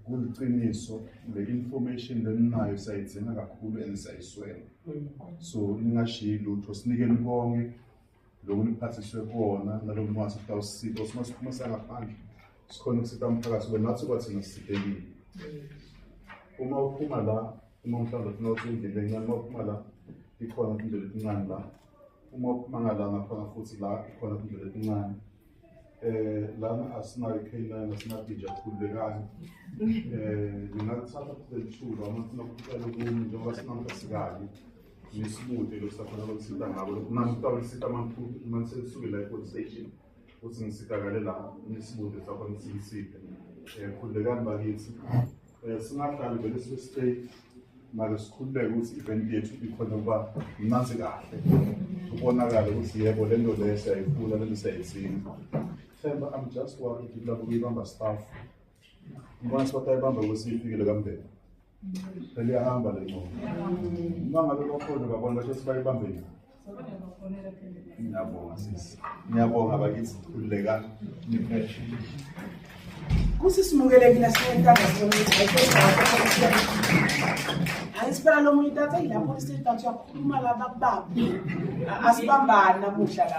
Kuliciniso, le information leninayo siyayidzinga kakhulu and siyayiswela, so ningashiyi lutho, sinikeni konke loku niphathiswe kona naloku ningathi kutawusita uma siphuma sangaphandle, sikhona ukusita umphakathi ube nathi kwathina sisidekile. Uma uphuma la, uma mhlawumbe ufuna ukuthi indlela encane, uma uphuma la ikhona indlela etincane la, uma uphuma ngala ngakhona futhi la ikhona indlela etincane. Lana asinayo i-K9, asinabhija, khululekani. Ngingathatha futhi lelithuba uma ngifuna ukucela kuni, njengoba sinamhla sikanye, nisibude lo sakhona lokusita ngabo nami kutawulisita uma niselisuke la e-police station ukuthi ngisitakale la, nisibude sakhona silisite. Khululekani bakithi, singahlali vele sibe straight, make sikhululeke ukuthi event yethu ikhona ukuba mnanzi kahle, kubonakale ukuthi yebo, le nto leyo siyayifuna, le nto siyayidzinga. Themba, I'm just worried kulabo kuyibamba staff, ngibona sibatayibamba ukuthi ifikile kamndeni, phela iyahamba le ngcono. Uma ngabe bakhona babona basho sibayibambe yini. Ngiyabonga sisi, ngiyabonga bakithi, khululekani, niphephe. Kuthi simukelekile, siyentanda sibona ukuthi hayi sibona lo muntu athe la police station, uyakhuluma la, bakubambe, asibambani namuhla la.